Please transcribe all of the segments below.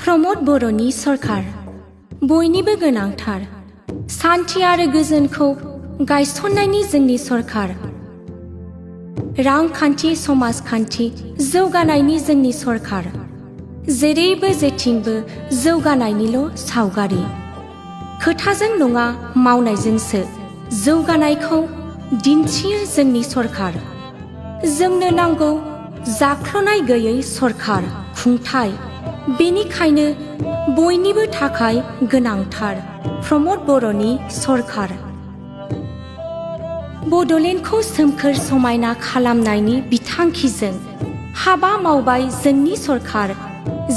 प्रमोद बर'नि सरकार बयनिबो गोनांथार शान्ति आरो गोजोनखौ गायसननायनि जोंनि सरकार रांखान्थि समाजखान्थि जौगानायनि जोंनि सरकार जेरैबो जेथिंबो जौगानायनिल' सावगारि खोथाजों नङा मावनायजोंसो जौगानायखौ दिन्थियो जोंनि सरकार जोंनो नांगौ जाख्ल'नाय गैयै सरकार खुंथाय बेनिखायनो बयनिबो थाखाय गोनांथार प्रमोद बर'नि सरकार बड'लेण्डखौ सोमखोर समायना खालामनायनि बिथांखिजों हाबा मावबाय जोंनि सरकार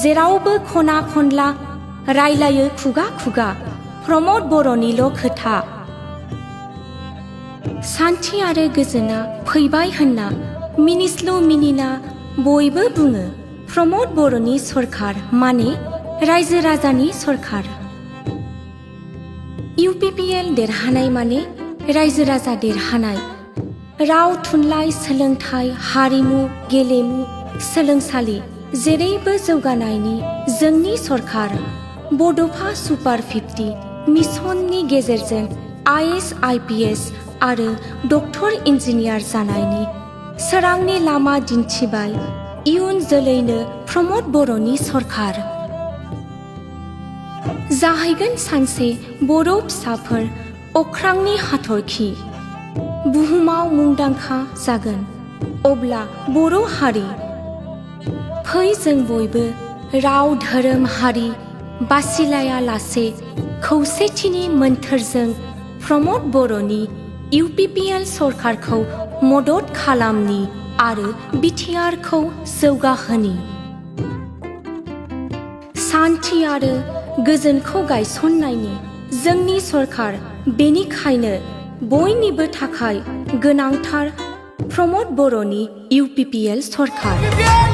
जेरावबो खना खनला रायलायो खुगा खुगा प्रमोद बर'निल' खोथा शान्ति आरो गोजोना फैबाय होनना मिनिस्लु मिनिना बयबो बुङो प्रमोद बर'नि सरकार माने रायजो राजानि सरकार UPPL देरहानाय माने रायजो राजा देरहानाय राव थुनलाइ सोलोंथाइ हारिमु गेलेमु सोलोंसालि जेरैबो जौगानायनि जोंनि सरकार बड'फा सुपार 50 मिशननि गेजेरजों IAS IPS आरो डक्टर इन्जिनियार जानायनि सोरांनि लामा दिन्थिबाय इयुन जोलैनो प्रमोद बर'नि सरकार जाहैगोन सानसे बर' फिसाफोर अख्रांनि हाथरखि बुहुमाव मुंदांखा जागोन अब्ला बर' हारि फै जों बयबो राव धोरोम हारि बासिलाया लासे खौसेथिनि मोन्थोरजों प्रमोद बर'नि UPPL सरकारखौ मदद खालामनि आरो बिटिआरखौ जौगाहोनि शान्ति आरो गोजोनखौ गायसननायनि जोंनि सरकार बेनिखायनो बयनिबो थाखाय गोनांथार प्रमोद बर'नि UPPL सरकार